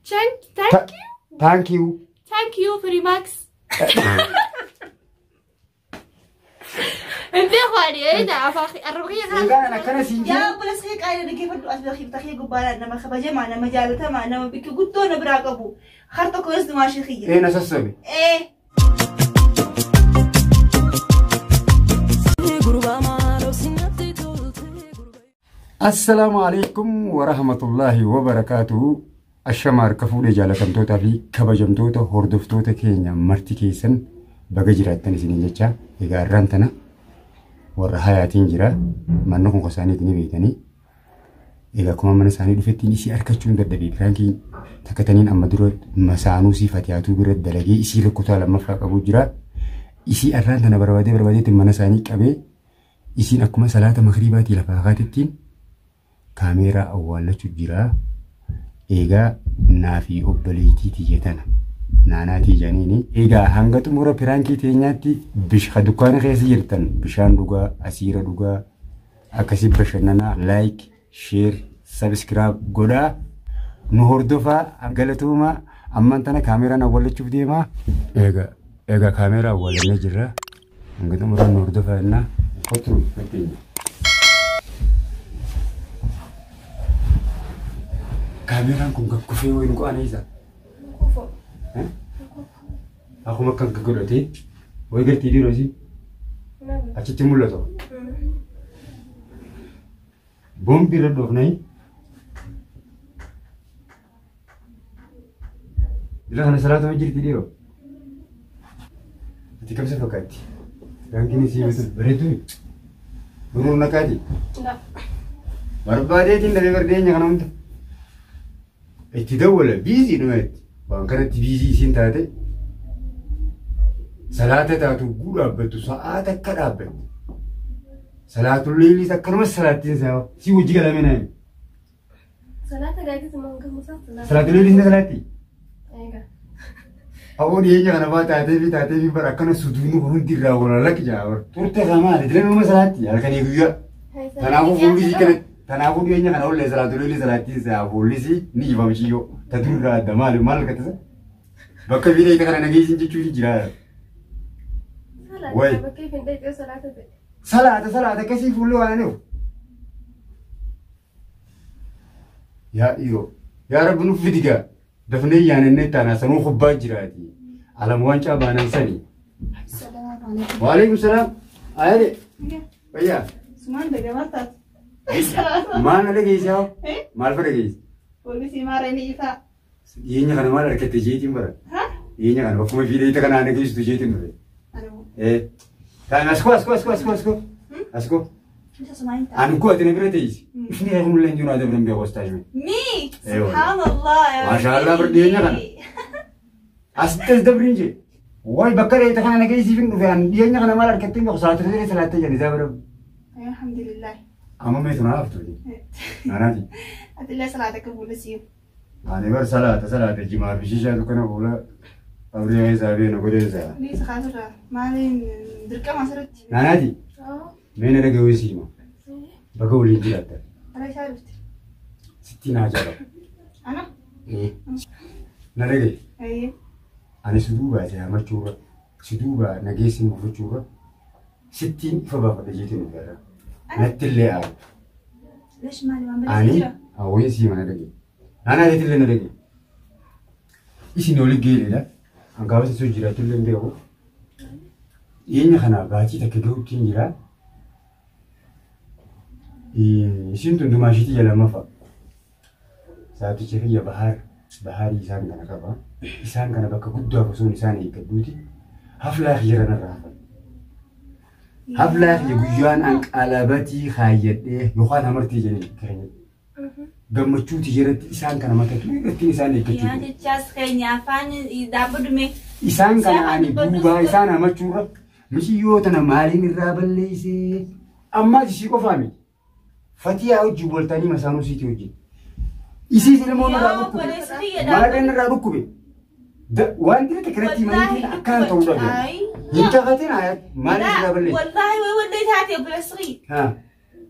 Thank you. Thank you. Thank you very much. Hin beeku ani afaan arraba kiyya kana. Egaa akkana siin Yaa jedhe. obboleessa kee qaayina dhaggeeffadhu as beekiif takhee gubbaadhaan nama kabajamaa nama jaalatamaa nama bikki guddoo na biraa qabu har tokko yoos dumaashii kiyya. Ee na sassabe. Ee. Assalaamu alaikum wa rahmatullahi wa barakaatuhu. Ashama harka fuudhee jaalatamtootaa fi kabajamtoota hordoftoota keenya marti keessan baga jiraattan isiniin jecha egaa irraan tana warra hayaatiin jira manni kun gosaaniiti ni beektanii. Egaa akkuma mana isaanii dhufettiin isii argachuun dadhabee piraankiin takka taniin amma dura masaanuu sii fatiyaatuu bira dalagee isii lakkotaa lammaffaa qabu jira. Isii arraan tana barbaadee barbaadeetiin mana isaanii qabee isiin akkuma salaata makriibaatii lafaa kaatettiin kaameeraa awwaallachuu jira. Egaa naa fi obboleettii tiyya tana naanaatii janiini. Egaa hanga xumura piraankii teenyaatti bisha dukkaana keessa jirtan bishaan dhugaa, asiira dhugaa, akkasii bashannanaa like, share, subscribe godhaa. Nu hordofaa galatooma ammaan tana kaameeraan awwaallachuuf deemaa. Egaa egaa kaameeraa awwaallannee jirra. Hanga xumura nu hordofaa jennaa. Kottu fakkeenya. Kaameeraan kun gakkufee wayi nu qo'aneessa. Kufo. Akkuma akkan godhatee wayi gartii dhiiroo isii achitti mul'atu. Boombii irra dhoofnee Dila kana salaatuma jirti dhiiroo. Ati kamsa fakkaatti? Daankiin isii bitu bareedduu Duruun naqaati. Barbaadeetiin dhabee bardeenya kana hunda. Itti dawwala biizii dhumeetti. Waan kanatti biizii isiin taate salaata taatu guu dhaabbattu sa'aata akka dhaabbattu. Salaatul leeliis akkanumas salaattiin isaa si hojii galame naa himi. Salaata gaagisa mangamusaa salaata. Salaatul leeliis ni salaatti. Egaa. Hawwa dhiyeenya kana fa'aa taatee fi bara akkana suduunni kun hundi irraa wal lakki jaa bara. Turte kaa maali dilan numa salaatti halkanii guyyaa. Kanaafuu fuulli isii kana kanaafuu dhiyeenya kana ollee salaatul leelii salaattiin isaa fuulli isii ni ifamshiyyoo. Ta dur irraa adda maali maal harkattisa? Bakka fiidee kana nageessin jechuun jira. Wayi. Salaata bakkee hin dheedhee salaata ta'e. Salaata salaata akkasii fuulli waan aniif. Yaa dhiiroo yaa rabbi nuuf fidi gaa dafnee yaanannee taanaa sanuu kubbaa jiraati. Alam waancaa baanan sanii. Waalaikum salaam. Ayere. Fayyaa. Sumaan dagamaa taate. Maal na dhageessi haa? Maal fa dhageessi? Poolisii maara inni ifaa. Dhiyeenya kana maal argatte jeetiin bara? Ha? Dhiyeenya kana bakkuma fiidee kana na geessitu jeetiin dhufe. Anu. Eh. Taan askoo askoo askoo askoo askoo. Askoo. Isa sumaan hin taate. Ani koo ati na bira teessi. Ifni kee kun leenjuu naa dabran beeku ostaa jiru. Mi. Eewa. Subhaanallah. yaa Maasha Allah, Rabbi. bar dhiyeenya kana. Asittas dabriin jee. Wayi bakka dheeyta kana na geessiif hin dhufe ani dhiyeenya kana maal argatte hin beeku salaata ta'ee salaattee jedhe isaa bara. Alhamdulillah. Amma meetu naa haftu. Naanaati. Atillee salaata akka fuula siif. Ani bar salaata salaata jimaa fi shishaa dukkana fuula abrii keessaa beenu godheessaa. Ni isa kaasurraa maaliin dirqama asirratti. Naanaati. Mee na dhaga'uu siima. Bakka waliin jiraatta. Ala isaa dhufte. Sitti naa jaalladha. Ana? Na dhaga'i. Ayyee. Ani si duubaa si hamachuurra si duubaa nageessi mufachuurra sittiin ifa baafadha jeetiin dhufe. Natti illee aaru. Lesh maali waan balleessa Ani jira? hawween siima na dhaga'i. Naanaa illee na dhaga'i. Isin oli geelidha. Hangafa sun jiraachuu illee hin beeku. Dhiyeenya kana baatii takka gahuutti hin jira. Isin tun dumaashiitii lammaffaa. Saaticha kiyya bahaar bahaarii isaan kana qaba. Isaan kana bakka guddaaf osoo isaan eeggadhuuti. Haflaa kiyya irra hafan. Haflaa kiyya guyyaan an qalabatii kaayyadhee yookaan amartii jedhanii keenya. Gammachuuti irratti isaan kana matatu irratti isaan eeggachuu. Yaa jechaas keenya afaan dhaabbadhume. Isaan kana ani duubaa isaan hamachuurra mishiyyoo tana maaliin irraa balleessee ammaas ishii qofaa miti. Fatiyaa hojii waltanii masaanuu siitii hojii. Isiis ilmoon irraa Yaa dhukkube. obboleessa kiyya Maallaqni irraa dhukkube. Wanti nuti kanatti himaniitiin akkaan ta'uu dhabe. Hin kakatin maaliin irraa balleesse? Wallaahi way wallahi taate obboleessa kiyya. Haa.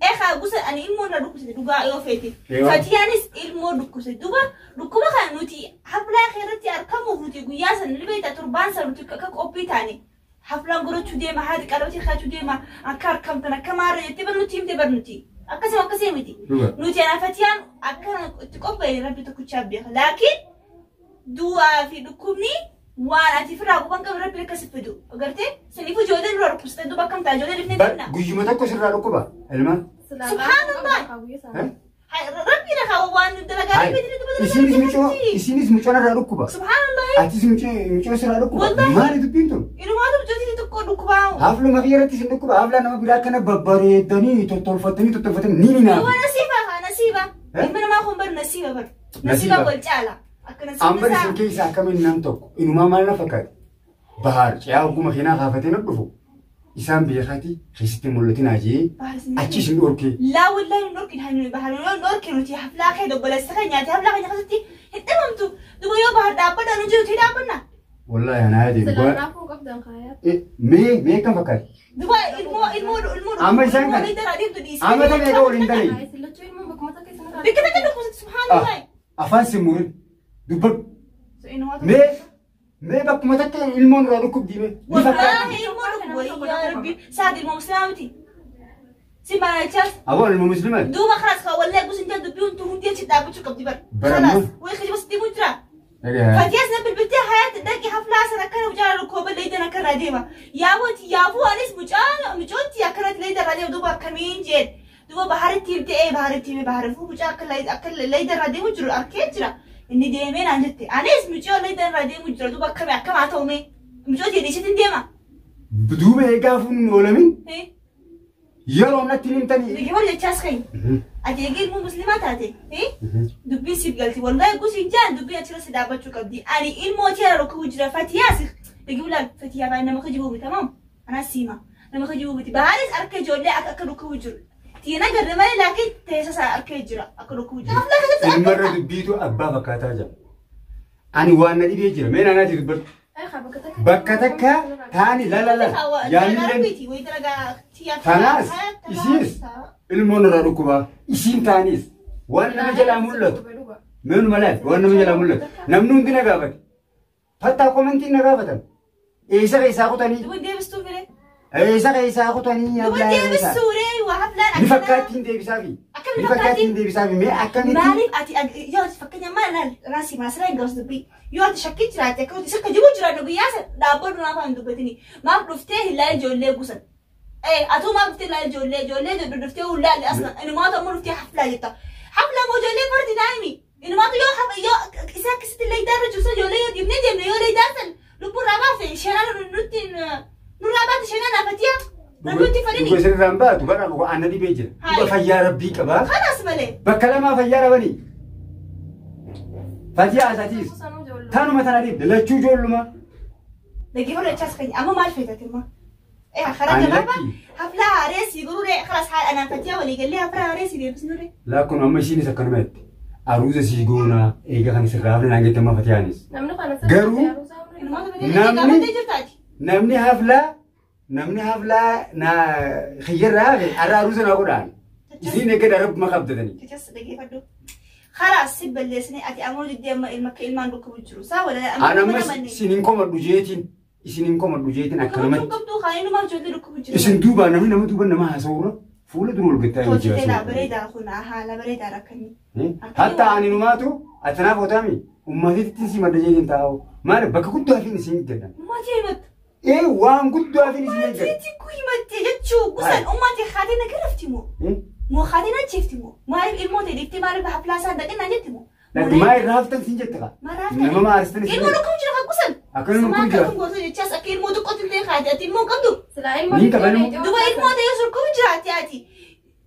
Eegaa gosa ani ilmoo irraa dhukkubsate dhugaa yoo feete. Eewa. Fatiyaanis ilmoo dhukkubsate duuba dhukkuba kana nuti nuti guyyaa san ni beekta torbaan san nuti akka qophii taane haflaan godhachuu deema haati qalabati kaachuu deema akka harkamtan akka maarra jettee bar nuti himte bar nuti akkasuma akkasii miti. Nuti anafatiyaan akka itti qophaa'e rabbi tokkichaa beeka. Laakiin du'aa fi dhukkubni waan ati firraa quban qabu rabbi akkas fidu. Agartee saniifuu ijoolleen dura dhukkubsatan duuba akkam ta'a ijoolleen dhifnee finna. Guyyuma tokko sirraa dhukkuba ilmaan. Subhaanallah. Rabbi na waan dalagaa rabbi Isinis mucoo irraa dhukkuba. Subhaanallah. Atis mucoo sirraa dhukkuba. Maali dubbiin tun? Inumaatu mucootii xiqqoo dhukkubaa. Hafluma kiyya irratti isin dhukkuba. Hafla nama biraa akkana babbareedanii tottolfatanii tottolfatanii ni ni naafu. Duuba nasiiba haa nasiiba. Ilmi namaa kun bar nasiiba bar. Nasiiba wal caala. Akka nasiiba Ambar isin keessa akkamiin nam tokko inumaa maal na fakkaate? Bahaar ce'aa oguma keenaa kaafatee na dhufu. Isaan beekaati keessatti mul'atin ajee achi isin dhorkee. Laa wallahi nu dhorkin haa bahar nu dhorkin nuti haflaa kee dobboleessa kee nyaate haflaa keenya keessatti hin dhabamtu. Duuba yoo bahar dhaabbadha nu jiru dhaabbanna. Wallahi anaa yaade Silaa qabdan kaayaa. Mee mee kan fakkaate? Duuba ilmoo ilmoo ilmoo Amma isaan kana. Amma tan egaa waliin talee. Lachuu ilmoo bakkuma takka isin irraa. Bikka takka dhukkubsatti subhaanallah. Afaan simurin dubbadhu. Mee mee bakkuma takka ilmoon irraa dhukkubdii mee. Wallahi ilmoo dhukkuba yaa rabbi saadi ilmoo muslimaa miti. Si maalachaas. Aboo ilmoo muslimaa. Duuba khalaas ka wallahi gusin jaa dubbii huntuu hundi achi dhaabbachuu qabdi bar. Khalaas wayi kijiba sitti himu jira. Fatiyaas na bilbiltee hayaatti dhaqi haflaa sana akkana mucaa rukkooba leeydan akka irraa deema. Yaabooti yaafuu anis mucaa mucootti akkanatti leeydan irraa deema duuba akkamiin jeen. Duuba baharitti himte ee baharitti hime baharifuu mucaa akka leeydan irraa deemu jiru arkee jira. Inni deemee naan jette anis mucaa leeydan irraa deemu jira duuba akkami akkam haa ta'u mee mucootti dhiisitti deema. Duuba eegaa fuun oolamin yeroo natti himtanii. Dhiqee jechaas ka'i. Ati eegee ilmoo musliimaa taate dubbii siif galti wallahi gusin jaan dubbii achirra si dhaabbachuu qabdi. Ani ilmoo teera rukkuu jira fatiyaas dhiqee laal fatiyaa baay'ee nama kijibuu miti tamam anas siima nama kijibuu miti bahaaris harka ijoollee akka akka rukkuu jiru. Tiina garri malee laakiin teessa isaa harka jira akka rukkuu jiru. Ilmarra dubbiitu abbaa fakkaataa jira. Ani waan na dhibee jira mee naanaati dubbadhu. Bakka takka taani la la yaalillee tanaas isiis ilmoon irraa dhukkubaa isiin taanis waan nama jalaa mul'atu meenuma laal waan nama jalaa mul'atu namni hundi na gaafate fattaa komentiin na gaafatan eessa keessaa kutanii eessa keessaa kutanii ni fakkaattiin deebisaafi ni fakkaattiin deebisaafi mee akkamitti Maaliif ati yoo ati fakkeenya maal laal raasii maasirraa hin gabasu dubbii yoo ati shakkii jiraatte akka nuti sirka jibuu jiraannu guyyaa san dhaabbadhu naaf hin dubbatini maaf dhuftee hin laal ijoollee gusan. Atuu maaf dhuftee laal ijoollee ijoollee dhuftee laal asna inumaatu ammoo dhuftee haflaa jetta. Haflaa moo ijoollee fardi naayimi inumaatu yoo yoo isa akkasitti leeydaarra jirtu ijoollee yoo dhiibnee deemne yoo leeydaa san lubbuurraa baafte shanaan nutti nurraa baate shanaan afatiyaa. Rabbitti fadhini. Dhuga sirraan baatu bara anna dhibee jira. Dhuga fayyaa rabbii qabaa. Kanaas malee. Bakka lamaa fayyaa dhabanii. Fatiyaa asatiis. Tanuma tana dhibde lachuu ijoolluma. Dhaggeeffadhu jechaas keenya amma maal feetate immoo? Karaa gabaabaa haflaa haareessi gururee kalaas haadha anaan fatiyaa walii gallee haflaa haareessi deebisnuree. Laakkoon amma ishiinis akkanuma jette. Aruuza sii goonaa eega kan sirraa hafle naan jette amma fatiyaanis. Garuu namni haflaa namni haflaa na xiyyarraa hafe har'a aruuza naa godhaan. Isiin eeggadha rabbuma qabdatanii. Jechaas dhaggeeffadhu. خلاص سيب اللي أتي أمر جدي أما المكان ركوب الجرو سا ولا أنا مس سنين كم رجيتين سنين كم رجيتين أكلمت كم كم خلينا ما رجعت ركوب الجرو إسن دوبا نمي نمي دوبا نما هصورة فول درول قتاي وجهه لا بريدة أخونا ها لا بريدة ركني حتى أنا نماتو أتنافو تامي وما تنسي ما رجيتين تاو ما بك كنت عارفين سنين جدا ما تيمت إيه وان كنت عارفين سنين جدا ما تيكوي ما تيجتشو قصان أمتي خاتينا كرفتي مو مو خاتينا شفتي مو ما عرف الموت اللي ما عرف حفلة صندوق إن جبت مو لكن ما عرفت سنجت ترى ما ما عرفت سنجت المو لكم جرا قصن أكل مو كم جرا كم قصن يتشاس أكل مو دقة اللي خاتي المو كم دو مين كمان دو المو ده يسر كم جرا تياتي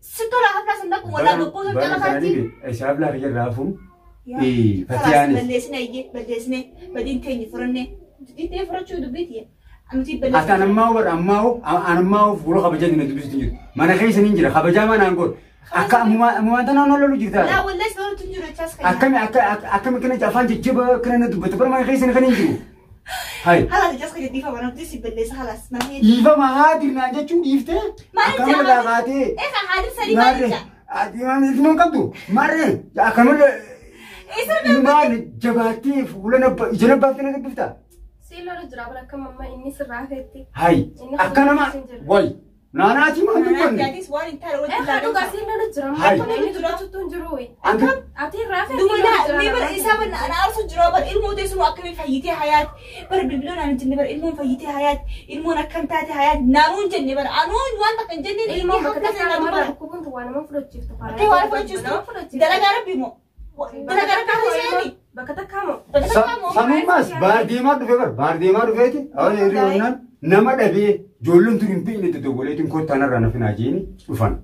ستة حفلة صندوق ولا بقول ولا خاتي إيش حفلة غير رافون إيه فتياني بلسنا يجي بلسنا بدين تاني فرنة بدين فرنة شو دبيتي حتى أنا ما هو أنا ما هو فلو خبجة دين دبيت تنجر ما أنا خيس ننجر خبجة ما نقول أكا مو أنت أنا لو جرت لا والله سلو تنجر تشاس خير أكمل أكا أكمل كنا جافان جيب كنا ندبت بر ما خيس نخنجر هاي خلاص تشاس خير ديفا ما نبدي سيبلس خلاص ما هي إيفا ما هادي نانجا شو إيفته أكمل لا هادي إيه هادي سليم ما أدي ما نسمع كم مرة أكمل Maal jabaattee fuula nabba ija nabbaafte na dubbiftaa? Si lola jira bara akka mamma inni sirraa feetti. Hayi akka nama wayi naanaatii maal dubbanne? Atis waan hin taane Eh walitti haa dhugaa si lola jira. Hayi. Amma inni dubbachuutu hin jiru. Anta Ati irraa feetti Duba lola naa jira. mee bara isaa bara na arsu jira bara ilmoo teessuma akkamii fayyitee hayaati bara bilbiloon aan jenne bara ilmoon fayyitee hayaati ilmoon akkam taate hayaati naanuu hin jenne bara anuun waan takka hin jenne Ilmoon bakka takka namarraa dhukkubuun waan nama fudhachiiftu. Akka waan fudhachiistu dalagaa rabbi moo dalagaa rabbi moo seeni Bakka takkaa moo? bakka takkaa moo Sanummaas baar deemaa dhufe bara baar deemaa dhufeeti awwa hiriyoonnaan nama dhabee ijoolleen tun hin beekne doddogoleetiin kottaan irraa nafinaa jeeni dhufan.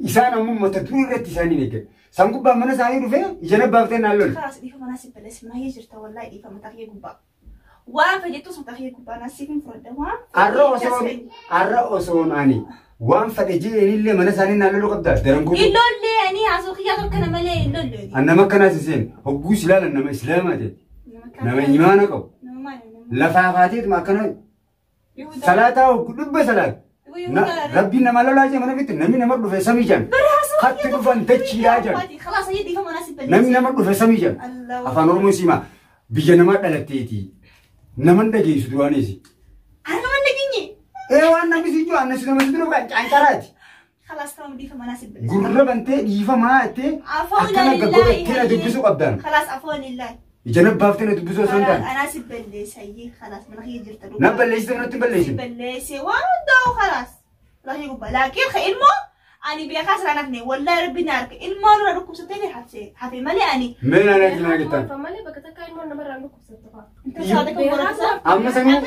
Isaan ammoo mata duree irratti isaanii eeggan. San gubbaan mana isaanii dhufee ija nabbaaftee naan lole. Khalas dhiifama naa si balleessi mana hee jirta wallaahi dhiifama takhee gubbaa waan fayyadtus takhee gubbaa naa siif hin fudhadha waan Arra osoon ani waan fedhe jeenillee mana isaanii naan loluu qabdaa daran guutuu. Illollee ani haasoo kiyyaa tokko malee illollee. An nama akkanaas hin seene hogguu silaalan nama islaamaa ta'e nama imaana qabu lafaa kaateetuma akkana salaataa hogguu dhibba salaata. Rabbiin nama lolaa jee mana bitti namni nama dhufe samii jan. Hatti dhufan dachiidhaa jan. خلاص هي دي فما ناس Namni nama dhufe samii jan. Afaan Oromoo siima biyya namaa dhalatteeti. Naman dhageessu duraanis. انا ما نجيني Ee waan namni si jiru annas nama si dura caancaraati. خلاص تمام دي فما ناس Gurra bantee dhiifamaa jettee عفوا akkana gaggobattee na dubbisuu qabdaan. خلاص عفوا لله Ija nabbaaftee na dubbisuu osoo hin taane. انا سبلي سيء خلاص من غير جرت Na balleessite natti hin balleessin. بلسي وانا خلاص لا يقبل لكن خيلمو انا بيخاس انا فني والله ربي نارك المو انا ركوب ستين حفسي حفي مالي انا Mee naannoo cinaa jettan. Malee bakka takkaa ilmoon namarraa dhukkubsattu fa'aa. انت صادق ولا Amma sanuu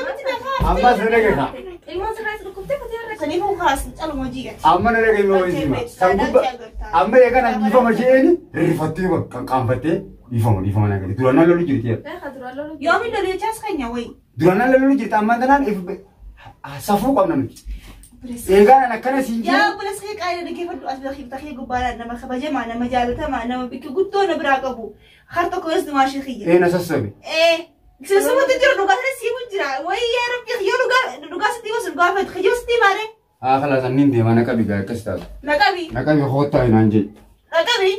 amma sana dhageessa. Ilmoon sirraa isa dhukkubtee fatee irra سنيفو خلاص تعالوا موجيك Amma na dhagahi ma wayii San gubba amma eegan an dhiifama jeeni rifattee bakka qaanfattee dhiifama dhiifama na gadi. Duraan lolu jirti. Beekaa duraan lolu. يوم اللي ريتشاس خنيا وي Duraan lolu jirti amma tanaan safuu qabna nuti. Eegaan an akkana siin يا jee بلس خيك أنا كيف أدو أسبق خيك تخيك قبالة نما خبجة مع نما جالتها مع نما بك قدو نبرا قبو خرطة كويس دماشي خيّة ee na sassabe. إيه سوسو تجر نقاس نسيب جرا وي يا ربي خيو نقاس نقاس تي وصل قافت خيو ستي ماري Haa khalaas anniin deemaa na qabi gaa akkas taatu. نقابي Na qabi hoottaa hinaan jee. نقابي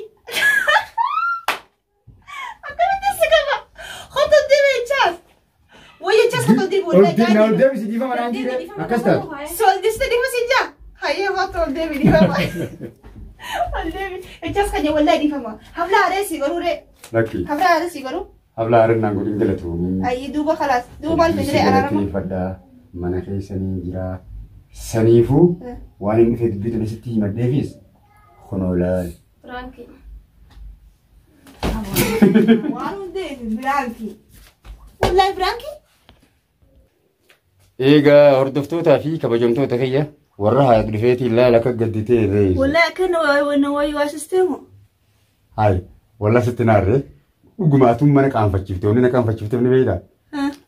أكمل تسكبا خطة دي تشاف وي تشاف خطة دي ولا Ol na ol deebisi dhiifama naan jee akkas taatu. سؤال دي ستي مسنجا هيا خطة دي دي فما دي تشاف خنيا ولا دي فما حفلة عرسي قالوا Lakki حفلة عرسي قالوا habla haaraan godhin galatu. Ayi duuba khalaas duuba maal fedhire araarama. Galateeffadhaa mana keessanii jira. Saniifuu waan inni dhufee dubbii tana sitti himadheefis kunoo laal. Firaankii. Waan hundeef biraankii. Wallaahi biraankii. Egaa hordoftootaa fi kabajamtoota kiyya warra haadha dhufeetiin laala akka gadditee reessu. Wallaahi akkana wayi waasisteemu. Hayi walla sitti naarree dhuguma atuun mana qaanfachiifte wanni na qaanfachiifte ni beektaa.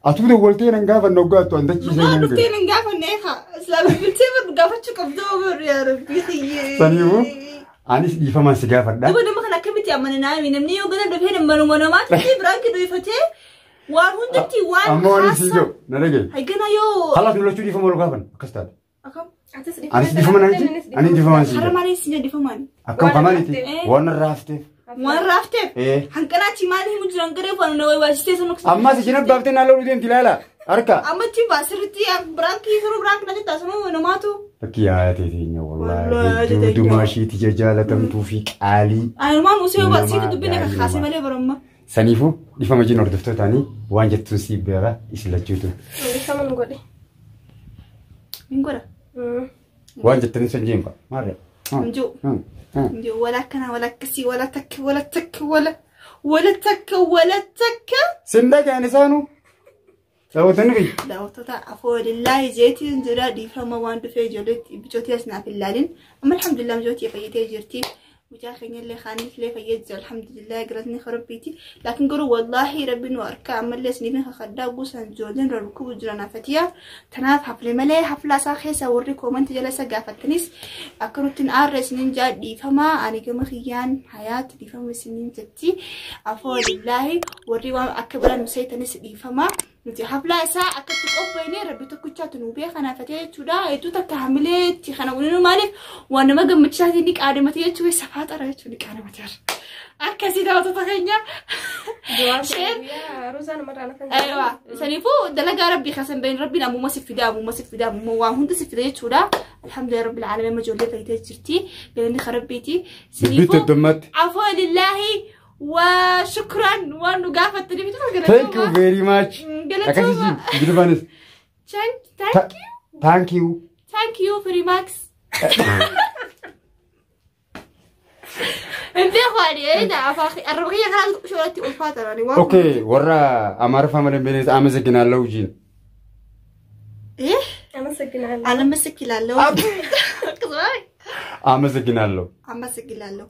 Atuu dawwaltee nan gaafanna hoggaattu an dachiisee Dhugaa nan dhuftee gahe. nan gaafanne haa. Islaama biltee bar gaafachuu qabdoo bar yaa rabbi xiyyee. Saniifuu anis dhiifamaan si gaafadha. Duuba nama kana akkamitti amananaa namni yoo gana dhufee manuma namaatti biraankii dhuunfatee waan hundatti waan Amma waan isin jiru na dhagaye. Haygana yoo. Kalaas nu lachuu dhiifama wal gaafanna akkas taate. Akkam. Atis Anis dhiifama naan jee anis dhiifamaan si Hara jee. maaliif isin dhiifamaan? Akkam kamaaniti waan irraa hafteef. Waan raafteef. Ee. Hanqanaachi maal himu jiran garee waan na wayi sanu. Ammas isheen abbaaftee naan loluu deemti ilaala harka. Ammatti baasirritti biraankii yeroo biraankii na jettaa sanuu namaatu. Bakki yaa'atee teenya Wallaahi wallaahi hedduu teenya. ishiiti jaalatamtuu fi qaalii. Anumaan musee yoo baasii Namaa dubbina kan gaarii kaase namaa. malee baramma. Saniifuu dhiifama jiin hordoftoota waan jettuun siif beeka isin lachuutu. Dhiifama nu godhe. Min godha. Waan jettanii sun jeen fa'a. Maarree. Injuu. Injuu wala akkana wala akkasii wala takka wala takka wala wala takka wala takka. Sin dhaga'an isaanuu. Daawwatanii biyya. Daawwattoota afoolillaahi jeetiin jira dhiifama waan dhufee ijoolleetti bichootii as naaf hin laalin. Amma alhamdulillah bichootii fayyitee jirti. Mucaa keenya illee kaanis illee fayyee jira alhamdulillah galatni rabbiiti. Laakiin garuu wallaahi rabbi nu harka ammallee isiniif kakaddaa gosaan ijoolleen rarrukkubu jiran afatiya. Tanaaf hafle malee hafla isaa keessa warri koomanti jala isa gaafattanis akka nutti hin aarre isiniin jaa dhiifama ani gama kiyyaan hayaatti dhiifama isiniin jetti. Afoolillaahi warri waan akka biraan nu seetanis dhiifama. Nuti haflaa isaa akkatti qopheessine rabbi tokkichaatu nu beeka kanaaf jechuudha. Hedduu takka hamileetti kana godhinu maaliif waan nama gammachiisaatiin ni qaadamate jechuudha. Safaa xara jechuudha ni qaadamate. Akkasii daawwattoota keenya. Guyyaa Roozaa namarraa nafan. Aywa, saniifuu dalagaa rabbii kasan bahin rabbiin ammuma si fida ammuma si fida ammuma waan hunda si fida jechuudha. Alhamdulillah rabbil aalamiin amma ijoollee fayyitee jirti. Galanni kan rabbiiti. Dubbii toddummaatti. Afoo lillaahi wa shukran waan nu gaafattaniif Thank you very much. Galatooma. Akkasii Ingiliffaanis. Thank you. Thank you. Thank you very much. Hin beeku ani afaan arraba kiyya kanaa shoolatti ulfaata ani waan. Okay, warra Amaariffaa malee hin beekne አመሰግናለሁ ጂን። Eh? አመሰግናለሁ። አመሰግናለሁ። አመሰግናለሁ። አመሰግናለሁ።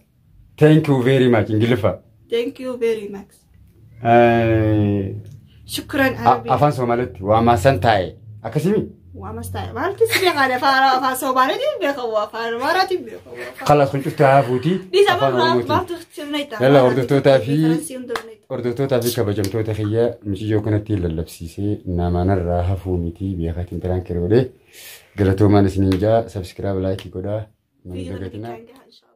Thank you very much Ingiliffa. Thank you very much. Shukran Arabi. Afaan Somaalitti waa maasan taa'e akkasimi. Waa mastaa maaltu si beekan afaan afaan Somaaliitiin beekamu afaan Amaaraatiin beekamu. Kalaas kun cufti haafuuti Dhiisa afaan Oromootiin. maaltu sirna Yalla hordoftootaa fi kabajamtoota kiyya mucayyoo kanatti lallabsiisee namanarraa hafuu miti beekaatiin prank godhee galatoomaan isiniin jaa subscribe like godhaa. Namni dagatinaa. Inshallah.